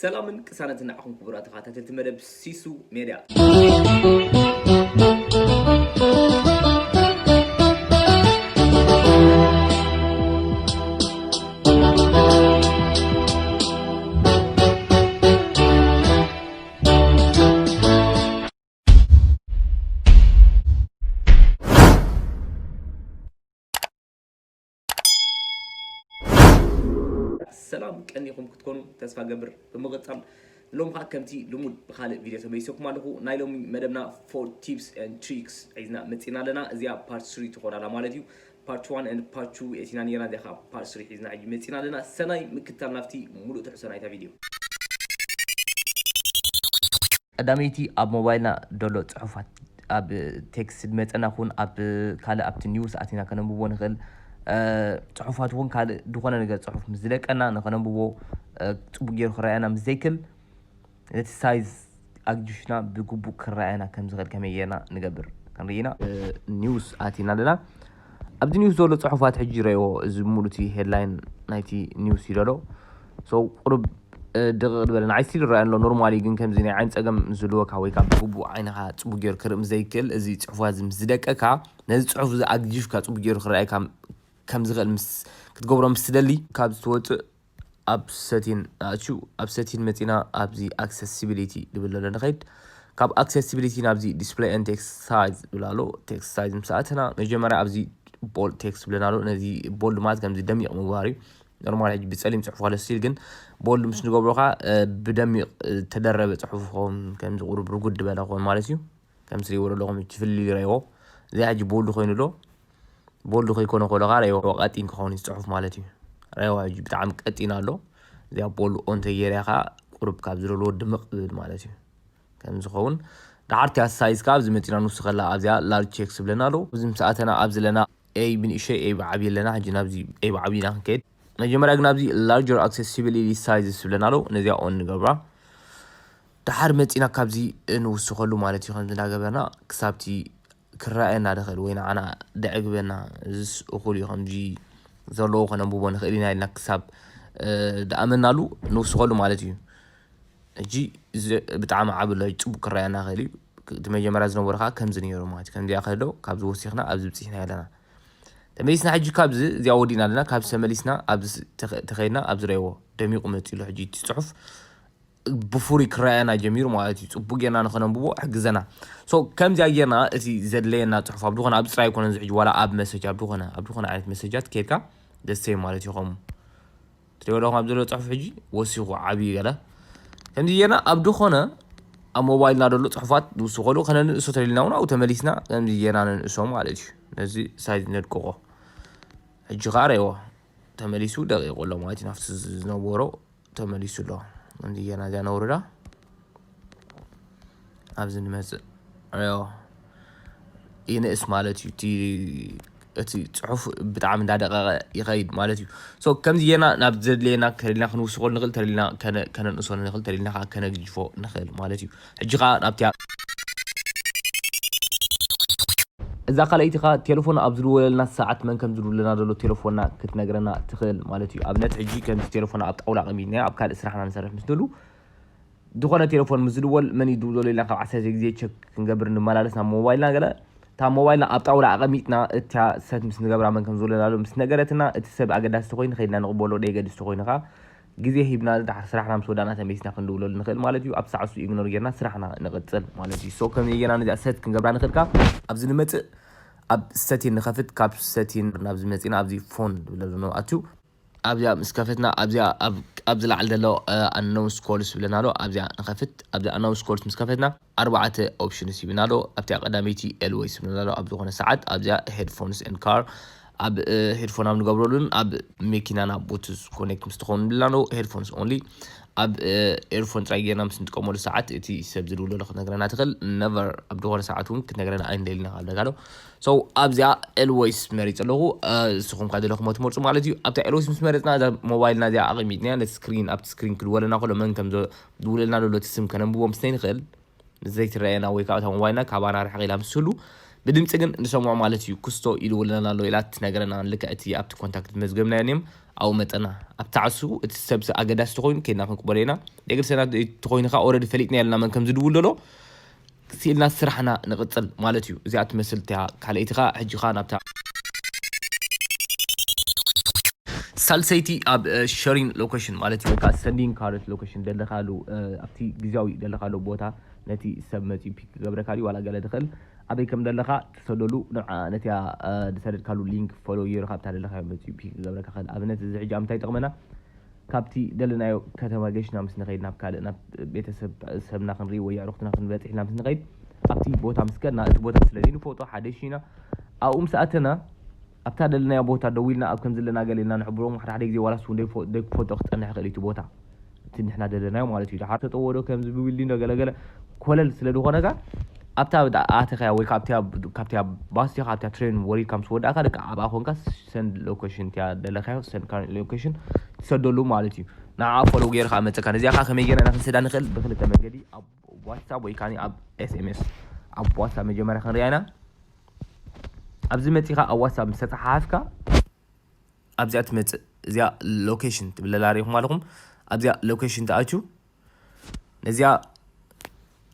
ሰላምን ቅሳነትን ንዓኹም ክቡራት ተኸታተልቲ መደብ ሲሱ ሜድያ። ሰላም ቀኒኹም ክትኮኑ ተስፋ ገብር። ብምቕጻል ሎም ኸዓ ከምቲ ልሙድ ብኻልእ ቪድዮ ተመይሰኩም ኣለኹ። ናይ ሎሚ መደብና ፎር ቲፕስ ኤንድ ትሪክስ ሒዝና መጺና ኣለና። እዚኣ ፓርት ስሪ ትኾን ኣላ ማለት እዩ። ፓርት ዋን ኤንድ ፓርት ቱ የቲና ነይራ፣ እዚኣ ኸዓ ፓርት ስሪ ሒዝና ሕጂ መጺና ኣለና። ሰናይ ምክታል ናብቲ ሙሉእ ትሕዝቶ ናይታ ቪድዮ። ቀዳመይቲ ኣብ ሞባይልና ደሎ ጽሑፋት ኣብ ቴክስት ዝመጸና ኩን ኣብ ካልእ ኣብቲ ኒውስ ኣቲና ከነንብቦ ንኽእል። እ፣ ጽሑፋት እውን ካልእ ዝኾነ ነገር ጽሑፍ ምስ ዝደቀና ንኸነንብቦ፣ እ፣ ጽቡቅ ገይሩ ክረኣየና ምስ ዘይክል ነቲ ሳይዝ ኣግጅሽና ብግቡእ ክረኣየና ከም ዝኽእል ከመይ ጌርና ንገብር ክንርኢ ኢና። እ፣ ኒውስ ኣቲና ኣለና። ኣብዚ ኒውስ ዘሎ ጽሑፋት ሕጂ ረእዎ። እዚ ሙሉእ እቲ ሄድላይን ናይቲ ኒውስ እዩ ዘሎ። ሶ ቁሩብ፣ እ፣ ድቕቕ ዝበለ ንዓይ ስቲል ይረኣየኒ ኣሎ። ኖርማሊ ግን ከምዚ ናይ ዓይኒ ጸገም ዝህልወካ ወይ ካብ ብግቡእ ዓይንኻ ጽቡቅ ገይሩ ክርኢ ምስ ዘይክእል፣ እዚ ጽሑፋት እዚ ምስ ዝደቀካ፣ ነዚ ጽሑፍ እዚ ኣግጂፍካ ጽቡቅ ገይሩ ክረኣየካ ከም ዝኽእል ምስ ክትገብሮ ምስ ትደሊ፣ ካብ ዝትወጽእ ኣብ ሰቲን ኣትዩ፣ ኣብ ሰቲን መጺና ኣብዚ ኣክሰሲቢሊቲ ዝብል ዘሎ ንኸይድ። ካብ ኣክሰሲቢሊቲ ናብዚ ዲስፕሌይ ኤንድ ቴክስት ሳይዝ ዝብል ኣሎ። ቴክስት ሳይዝ ምስ ኣተና፣ መጀመርያ ኣብዚ ቦልድ ቴክስት ዝብለና ኣሎ። ነዚ ቦልድ ማለት ከምዚ ደሚቕ ምግባር እዩ። ኖርማል ሕጂ ብጸሊም ጽሑፍ ዋለ ስቲል ግን ቦልድ ምስ ንገብሮ ኸዓ፣ እ፣ ብደሚቕ፣ እ፣ ተደረበ ጽሑፍ ክኸውን፣ ከምዚ ቁሩብ ርጉድ ዝበለ ክኸውን ማለት እዩ። ከም ትሪእዎ ዘለኹም እቲ ፍልልይ ረእይዎ። እዚኣ ሕጂ ቦልድ ኮይኑ ኣሎ። ቦልድ ከይኮነ ከሎ ኸዓ ረእይዎ ቀጢን ክኸውን እዩ ጽሑፍ ማለት እዩ። ረእይዎ ሕጂ ብጣዕሚ ቀጢን ኣሎ። እዚኣ ቦልድ ኦን ተገይራ ኸዓ ቁሩብ ካብ ዝደልዎ ድምቕ ዝብል ማለት እዩ። ከም ዝኸውን። ደሓር እቲኣ ሳይዝ ካብ ዝመጺና ንውስኸላ ኣብዚኣ ላርጅ ቴክስት ዝብለና ኣሎ። እዚ ምስ ኣተና ኣብ ዘለና ኤይ ብንእሸይ ኤይ ብዓብዪ ኣለና። ሕጂ ናብዚ ኤይ ብዓብዪ ኢና ክንከይድ። መጀመርያ ግን ኣብዚ ላርጀር ኣክሰሲቢሊቲ ሳይዝ ዝብለና ኣሎ። ነዚኣ ኦን ንገብራ። ደሓር መጺና ካብዚ ንውስኸሉ ማለት እዩ። ከምዚ እንዳገበርና ክሳብቲ ክረኣየና ድኽእል ወይ ንዓና ደዕግበና፣ እዚስ እኹል እዩ፣ ከምዚ ዘለዎ ከነንብቦ ንኽእል ኢና ኢልና ክሳብ፣ እ፣ ደኣመናሉ ንውስኸሉ ማለት እዩ። ሕጂ እዚ ብጣዕሚ ዓቢ ኣሎ፣ ጽቡቅ ክረኣየና ይኽእል እዩ። እቲ መጀመርያ ዝነበረ ከኣ ከምዚ ነይሩ ማለት እዩ። ከምዚኣ ከሎ ካብዚ ወሲኽና ኣብዚ ብጺሕና ኣለና። ተመሊስና ሕጂ ካብዚ እዚኣ ወዲእና ኣለና። ካብዚ ተመሊስና ኣብዚ ስ-፣ ተኸ-፣ ተኸይድና ኣብዚ ረእይዎ ደሚቑ መጺኡ ኣሎ። ሕጂ እቲ ጽሑፍ ብፍሩይ ክረኣየና ጀሚሩ ማለት እዩ። ጽቡቅ ጌርና ንኸነንብቦ ሕግዘና። ሶ ከምዚኣ ጌርና እቲ ዘድለየና ጽሑፍ ኣብ ዝኾነ፣ ኣብዚ ጥራይ ኣይኮነን፣ እዚ ሕጂ ዋላ ኣብ መሰጅ፣ ኣብ ዝኾነ፣ ኣብ ዝኾነ ዓይነት መሰጃት ኬድካ ደሰይ ማለት እዩ። ከምኡ ትሪኦ ኣለኹም ኣብ ዘሎ ጽሑፍ ሕጂ ወሲኹ ዓብዩ ገለ። ከምዚ ጌርና ኣብ ዝኾነ ኣብ ሞባይልና ዘሎ ጽሑፋት ንውስኸሉ፣ ከነንእሶ ተደሊና እውን ኣብኡ ተመሊስና ከምዚ ጌርና ነንእሶ ማለት እዩ። ነዚ ሳይዝ ነድቅቖ። ሕጂ ኸዓ ረእይዎ ተመሊሱ ደቂቑ ኣሎ ማለት እዩ። ናብቲ ዝነበሮ ተመሊሱ ኣሎ። ከምዚ ጌርና እዚኣ ነውርዳ። ኣብዚ ንመጽእ። ረእይዎ። ይንእስ ማለት እዩ። እቲ፣ እቲ ጽሑፍ ብጣዕሚ እንዳደቀቐ ይኸይድ ማለት እዩ። ሶ፣ ከምዚ ጌርና ናብ ዘድልየና ተደሊና ክንውስኸሉ ንኽእል፣ ተደሊና ከነ-፣ ከነንእሶ ንኽእል፣ ተደሊና ከኣ ከነግጅፎ ንኽእል ማለት እዩ። ሕጂ ከኣ ናብቲ እዛ ካልኣይቲ ኸኣ ቴሌፎን ኣብ ዝድወለልና ሰዓት መን ከም ዝድውለና ዘሎ ቴሌፎንና ክትነግረና ትኽእል ማለት እዩ። ኣብነት ሕጂ ከምዚ ቴሌፎን ኣብ ጣውላ ኣቐሚጥናዮ ኣብ ካልእ ስራሕና ንሰርሕ ምስ ንህሉ፣ ዝኾነ ቴሌፎን ምስ ዝድወል መን እዩ ዝድውል ዘሎ ኢልና ካብ ዓሰርተ ግዜ ቸክ ክንገብር ንመላለስ ናብ ሞባይልና ገለ። እታ ሞባይልና ኣብ ጣውላ ኣቐሚጥና እታ ሰት ምስ ንገብራ መን ከም ዝድውለና ዘሎ ምስ ነገረትና፣ እቲ ሰብ ኣገዳሲ ተኾይኑ ከይድና ንቕበሎ፣ ደየገድስ ተኾይኑ ኸኣ ግዜ ሂብና ድሓር ስራሕና ምስ ወዳእና ተመሊስና ክንድውለሉ ንኽእል ማለት እዩ። ኣብ ሰዓት እሱ ኢግኖር ጌርና ስራሕና ንቕጽል ማለት እዩ። ሶ፣ ከመይ ጌርና ነዚኣ ሰት ክንገብራ ንኽእል ከኣ ኣብዚ ንመጽእ፣ ኣብ ሰቲን ንኸፍት፣ ካብ ሰቲን ናብዚ መጺና ኣብዚ ፎን ዝብለ ዘሎ ንኣቱ። ኣብዚኣ ምስ ከፈትና፣ ኣብዚኣ ኣብ፣ ኣብዚ ላዕሊ ዘሎ፣ እ፣ ኣናውንስ ኮልስ ዝብለና ኣሎ። ኣብዚኣ ንኸፍት። ኣብዚኣ ኣናውንስ ኮልስ ምስ ከፈትና፣ ኣርባዕተ ኦፕሽንስ ይብና ኣሎ። ኣብቲኣ ቀዳመይቲ ኤልዌይስ ይብለና ኣሎ። ኣብ ዝኾነ ሰዓት ኣብዚኣ ሄድፎንስ ኤንድ ካር፣ ኣብ፣ እ፣ ሄድፎን ኣብ ንገብረሉን ኣብ መኪናና ቡቱዝ ኮኔክት ምስ ትኸውን ይብለና ኣሎ። ሄድፎንስ ኦንሊ። ኣብ፣ እ፣ ኤርፎን ጥራይ ጌርና ምስ ንጥቀመሉ ሰዓት እቲ ሰብ ዝድውለሉ ክትነግረና ትኽእል። ነቨር ኣብ ዝኾነ ሰዓት እውን ክትነግረና ኣይንደሊና ካብ ደጋሎ። ሶ ኣብዚኣ ኤልዌይስ መሪጸ ኣለኹ። እ፣ ንስኹም ከኣ ዘለኹሞ ትመርጹ ማለት እዩ። ኣብታ ኤልዌይስ ምስ መረጽና እዛ ሞባይልና እዚኣ ኣቐሚጥናያ ነቲ ስክሪን፣ ኣብቲ ስክሪን ክድወለና ከሎ መን ከም ዘ-፣ ዝድውለልና ዘሎ እቲ ስም ከነንብቦ ምስ ዘይንኽእል፣ ምስ ዘይትረኣየና ወይ ከዓ እታ ሞባይልና ካባና ርሕቕ ኢላ ምስ ትህሉ፣ ብድምፂ ግን ንሰምዖ ማለት እዩ። ክስቶ ይድውለና ኣሎ ኢላ ትነግረና። ልክዕ እቲ ኣብቲ ኮንታክት መዝገብናዮ እዮም ኣብኡ መጠና ኣብቲ ዓሱ እቲ ሰብ ኣገዳሲ ተኮይኑ ከይድና ክንቅበሎ ኢና። የግድ ሰና ተኮይኑ ከዓ ኦረዲ ፈሊጥና ያለና መን ከም ዝድውል ዘሎ ስኢልና ስራሕና ንቕፅል ማለት እዩ። እዚኣ ትመስል እቲያ ካልኣይቲ ከዓ ሕጂ ከዓ ናብታ ሳልሰይቲ ኣብ ሸሪን ሎኬሽን ማለት እዩ። ወይ ከዓ ሰንዲንግ ካረንት ሎኬሽን ደለካሉ ኣብቲ ግዜያዊ ደለካሉ ቦታ ነቲ ሰብ መፂኡ ፒክ ክገብረካ ድዩ ዋላ ገለ ድኽእል ኣበይ ከም ደለካ ትሰደሉ ንዓ ነቲያ ዝሰደድካሉ ሊንክ ፎሎ ገይሩ ካብታ ደለካዮ መፂኡ ፒክ ክገብረካ ክእል። ኣብነት እዚ ሕጂ ኣብ ምንታይ ይጠቕመና? ካብቲ ደለናዮ ከተማ ገሽና ምስ ንኸይድ ናብ ካልእ ናብ ቤተሰብ ሰብና ክንርኢ ወይ ኣዕሩኽትና ክንበፅሕ ኢልና ምስ ንኸይድ ኣብቲ ቦታ ምስ ከድና እቲ ቦታ ስለ ዘይንፈልጦ ሓደ ሽና ኣብኡ ምስ ኣተና ኣብታ ደለናዮ ቦታ ደዊልና ኣብ ከም ዘለና ገለ ኢልና ንሕብሮም ሓደ ሓደ ግዜ ዋላስ እውን ዘይፎ- ዘይክፈልጦ ክፀንሕ ይኽእል እዩ እቲ ቦታ እቲ ንሕና ደለናዮ ማለት እዩ። ድሓር ተጠወዶ ከምዚ ብቢልዲንግ ዶ ገለገለ ኮለል ስለ ዝኾነካ ኣብታ ኣተኸያ ወይ ካብቲያ ባስ ዲኻ ኣብታ ትሬን ወሪድካ ምስ ወዳእካ ደቂ ኣብኣ ኮንካ ሰንድ ሎኬሽን እቲያ ደለካዮ ሰንድ ካረንት ሎኬሽን ትሰደሉ ማለት እዩ። ንዓ ፎሎው ገይርካ መፀካ ነዚኣ ከዓ ከመይ ገይርና ክንስዳ ንኽእል ብክልተ መንገዲ ኣብ ዋትሳፕ ወይ ካኒ ኣብ ኤስኤምኤስ ኣብ ዋትሳፕ መጀመርያ ክንሪኣ ኢና። ኣብዚ መፂኻ ኣብ ዋትሳፕ ምስ ተፀሓሓፍካ ኣብዚኣ ትመፅእ እዚኣ ሎኬሽን ትብለላ ሪኢኹም ኣለኹም ኣብዚኣ ሎኬሽን ትኣችሁ ነዚኣ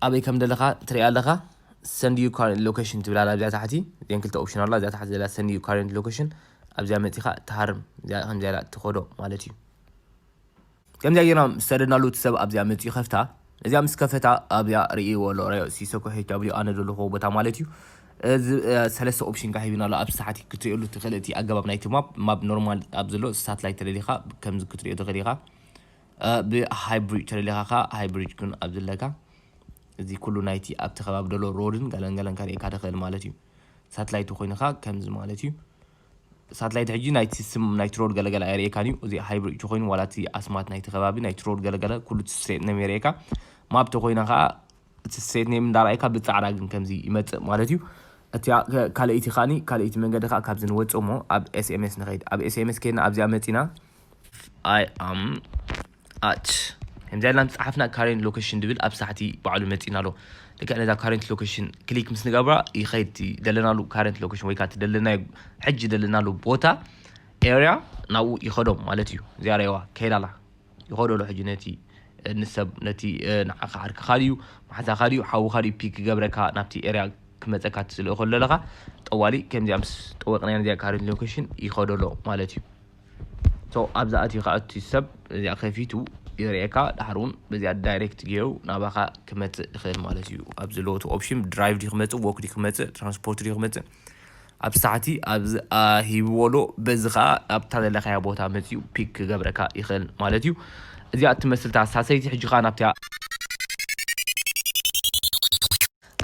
ኣበይ ከም ደለኻ ትሪኣ ኣለኻ send you current location ትብላላ ኣብዚኣ ታሕቲ እዚን ክልተ ኦፕሽን ኣላ እዚኣ ታሕቲ ዘላ send you current location ኣብዚኣ መፂኻ ትሃርም እዚኣ ከምዚኣ ኢላ ትኸዶ ማለት እዩ ከምዚኣ ጌርና ዝሰደድናሉ እቲ ሰብ ኣብዚኣ መፂኡ ከፍታ እዚኣ ምስ ከፈታ ኣብዚኣ ርእይዎ ኣሎ ራዮ ሲሶኮ ሄች ዳብሊው ኣነ ዘለኹዎ ቦታ ማለት እዩ እዚ ሰለስተ ኦፕሽን ካ ሂብና ኣሎ ኣብ ሳሕቲ ክትሪእሉ ትኽእል እቲ ኣገባብ ናይቲ ማፕ ማፕ ኖርማል ኣብ ዘሎ ሳትላይት ተደሊኻ ከምዚ ክትሪኦ ትኽእል ኢኻ ብሃይብሪጅ ተደሊኻ ካ ሃይብሪጅ ግን ኣብ ዘለካ እዚ ኩሉ ናይቲ ኣብቲ ከባቢ ዘሎ ሮድን ገለን ገለን ከርእየካ ትኽእል ማለት እዩ ሳትላይት ኮይንኻ ከምዚ ማለት እዩ ሳትላይት ሕጂ ናይቲ ስም ናይቲ ሮድ ገለገለ ኣየርእየካን እዩ እዚ ሃይብሪጅ ኮይኑ ዋላ እቲ ኣስማት ናይቲ ከባቢ ናይቲ ሮድ ገለገለ ኩሉ እቲ ስትሬት ኔም የርእየካ ማፕ ተኮይና ከዓ እቲ ስትሬት ኔም እንዳረኣይካ ብፃዕዳ ግን ከምዚ ይመፅእ ማለት እዩ እቲያ ካልኣይቲ ከዓኒ ካልኣይቲ መንገዲ ከዓ ካብዚ ንወፅእ እሞ ኣብ ኤስኤምኤስ ንኸይድ ኣብ ኤስኤምኤስ ከይድና ኣብዚኣ መፂና I am at ከምዚ ኢልና ምስ ፀሓፍና ካሬንት ሎኬሽን ድብል ኣብ ሳሕቲ ባዕሉ መፂና ኣሎ ልክዕ ነዛ ካሬንት ሎኬሽን ክሊክ ምስ ንገብራ ይኸይድ ዘለናሉ ካሬንት ሎኬሽን ወይ ከዓ ደለናዮ ሕጂ ደለናሉ ቦታ ኤርያ ናብኡ ይኸዶም ማለት እዩ እዚኣ ረዋ ከይዳላ ይኸደሉ ሕጂ ነቲ ንሰብ ነቲ ንዓኻ ዓርክኻ ድዩ ማሓዛኻ ድዩ ሓውኻ ድዩ ፒክ ክገብረካ ናብቲ ኤርያ ክመፀካ ትስልእ ከሎ ኣለኻ ጠዋሊ ከምዚኣ ምስ ጠወቅናዮ ነዚኣ ካሬንት ሎኬሽን ይኸደሎ ማለት እዩ ኣብዛ ኣትዩ ከዓ እቲ ሰብ እዚኣ ከፊቱ ይርእየካ ድሓር እውን በዚኣ ዳይሬክት ገይሩ ናባኻ ክመፅእ ይኽእል ማለት እዩ ኣብዚ ለወቱ ኦፕሽን ድራይቭ ዲ ክመፅእ ወክ ዲ ክመፅእ ትራንስፖርት ዲ ክመፅእ ኣብ ሳሕቲ ኣብዚ ሂብዎ ኣሎ በዚ ከዓ ኣብታ ዘለካያ ቦታ መፅኡ ፒክ ክገብረካ ይኽእል ማለት እዩ እዚኣ እትመስልታ ሳሰይቲ ሕጂ ከዓ ናብቲያ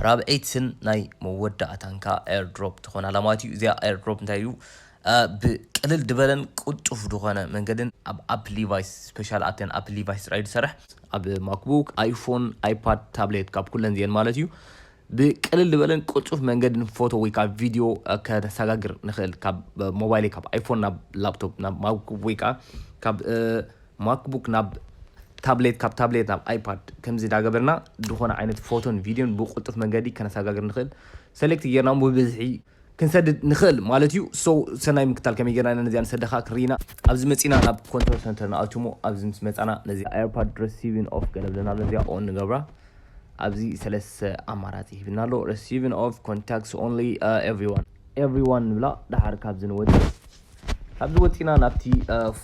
ራብዐይትን ናይ መወዳእታን ከዓ ኤርድሮፕ ትኾን ኣላ ማለት እዩ እዚኣ ኤርድሮፕ እንታይ እዩ ብቅልል ድበለን ቅልጡፍ ዝኾነ መንገድን ኣብ ኣፕል ዲቫይስ ስፔሻል ኣብተን ኣፕል ዲቫይስ ጥራይ ዝሰርሕ ኣብ ማክቡክ ኣይፎን ኣይፓድ ታብሌት ካብ ኩለን ዚአን ማለት እዩ ብቅልል ዝበለን ቅልጡፍ መንገዲ ንፎቶ ወይ ከዓ ቪድዮ ከነሰጋግር ንኽእል ካብ ሞባይል ካብ ኣይፎን ናብ ላፕቶፕ ናብ ማክቡክ ወይ ከዓ ካብ ማክቡክ ናብ ታብሌት ካብ ታብሌት ናብ ኣይፓድ ከምዚ ዳገበርና ዝኾነ ዓይነት ፎቶን ቪድዮን ብቅልጡፍ መንገዲ ከነሰጋግር ንኽእል ሰሌክት ጌርና ብብዝሒ ክንሰድድ ንኽእል ማለት እዩ so ሰናይ ምክታል ከመይ ጌርና ኢና ነዚኣ ንሰደኻ ክርኢና ኣብዚ መፂና ናብ ኮንትሮል ሰንተር ንኣትሞ ኣብዚ ምስ መፃና ነዚ ኣይፓድ ረሲቪን ኦፍ ገለብለና ነዚኣ ኦን ንገብራ ኣብዚ ሰለስተ ኣማራፂ ሂብና ኣሎ receiving of contacts only everyone everyone ንብላ ደሓር ካብዚ ንወፅእ ካብዚ ወፂና ናብቲ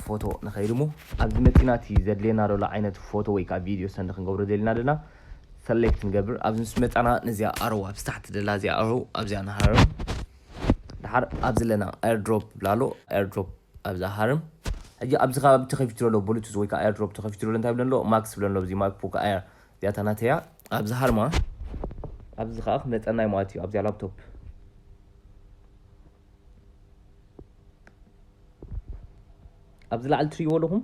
ፎቶ ንኸይድ ሞ ኣብዚ መፂና እቲ ዘድልየና ዘሎ ዓይነት ፎቶ ወይ ከዓ ቪድዮ ሰንድ ክንገብሮ ዘልና ደና ሰሌክት ንገብር ኣብዚ ምስ መፃና ነዚኣ ኣሮ ኣብ ስታሕቲ ደላ እዚኣ ኣሮ ኣብዚኣ ንሃረም ደሓር ኣብዚ ኣለና ኤርድሮፕ ብላ ኣሎ ኤርድሮፕ ኣብዛ ሃርም ሕጂ ኣብዚ ከባቢ ተኸፊቱ ዘሎ ብሉቱዝ ወይ ከዓ ኤርድሮፕ ተኸፊቱ ዘሎ እንታይ ብለን ኣሎ ማክስ ብለን ኣሎ ኣብዚ ማክቡክ ኣየር እዚኣታ ናተያ ኣብዚ ሃርማ ኣብዚ ከዓ ክመፀናይ ማለት እዩ ኣብዚኣ ላፕቶፕ ኣብዚ ላዕሊ ትሪእዎ ኣለኹም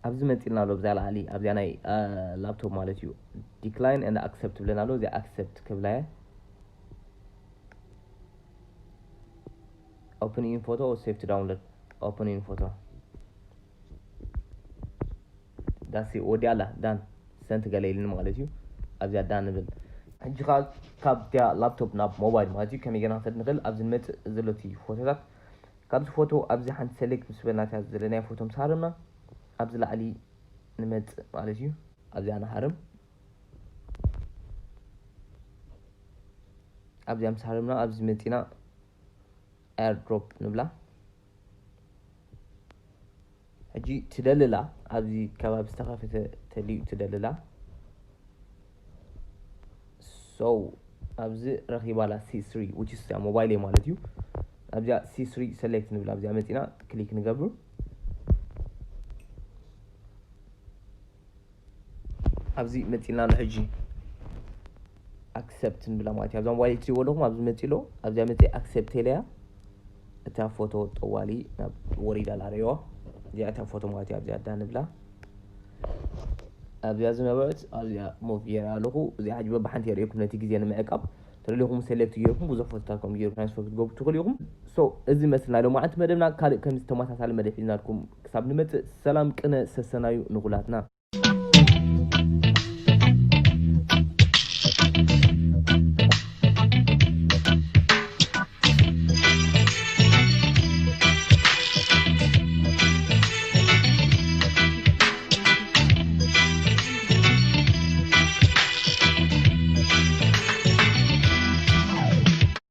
ኣብዚ መፂልና ኣሎ ብዛ ላዕሊ ኣብዚኣ ናይ ላፕቶፕ ማለት እዩ ዲክላይን and ኣክሰፕት ብለና ኣሎ እዚኣ ኣክሰፕት ክብላየ open in photo or save to download open in photo that's it ወዲኣ ኣላ ዳን ሰንት ገለ ኢልኒ ማለት እዩ ኣብዚኣ ዳን ንብል ሕጂ ከዓ ካብ ቲያ ላፕቶፕ ናብ ሞባይል ማለት እዩ ከመይ ገና ክሰድ ንኽእል ኣብዚ ንመፅእ ዘሎ እቲ ፎቶታት ካብዚ ፎቶ ኣብዚ ሓንቲ ሰሌክት ምስ በልናት ዘለና ፎቶ ምስ ሃረምና ኣብዚ ላዕሊ ንመፅእ ማለት እዩ። ኣብዚኣ ንሃርም ኣብዚኣ ምስ ሃረምና ኣብዚ መፂና ኤርድሮፕ ንብላ። ሕጂ ትደልላ ኣብዚ ከባቢ ዝተኸፈተ ተልዩ ትደልላ። So ኣብዚ ረኺባላ C three which is ሞባይል ማለት እዩ። ኣብዚኣ C three ሰሌክት ንብል ኣብዚኣ መፂና ክሊክ ንገብር። ኣብዚ መፂና ንሕጂ ኣክሰፕት ንብላ ማለት እዩ። ኣብዛ ሞባይል ትሪእዎ ኣለኹም ኣብዚ መፂ ኣሎ ኣብዚኣ መፂ ኣክሰፕት ኢለያ። እታ ፎቶ ጠዋሊ ናብ ወሪዳ ላረዮ እዚኣ እታ ፎቶ ማለት ኣብዚኣ ኣዳ ንብላ ኣብዚኣ ዝነበረት ኣብዚኣ ሞቭ ገይራ ኣለኹ። እዚኣ ሕጂ በብሓንቲ የርእየኩም ነቲ ግዜ ንምዕቃብ ተደሊኹም ሴሌክት ገይርኩም ብዙሕ ፎቶታት ከም ገይሩ ትራንስፈር ክትገብሩ ትኽእሉ ኢኹም። So እዚ መስልና ሎማዓንቲ መደብና ካልእ ከምዚ ተመሳሳሊ መደብ ሒዝናልኩም ክሳብ ንመፅእ ሰላም ቅነ ሰሰናዩ ንኹላትና።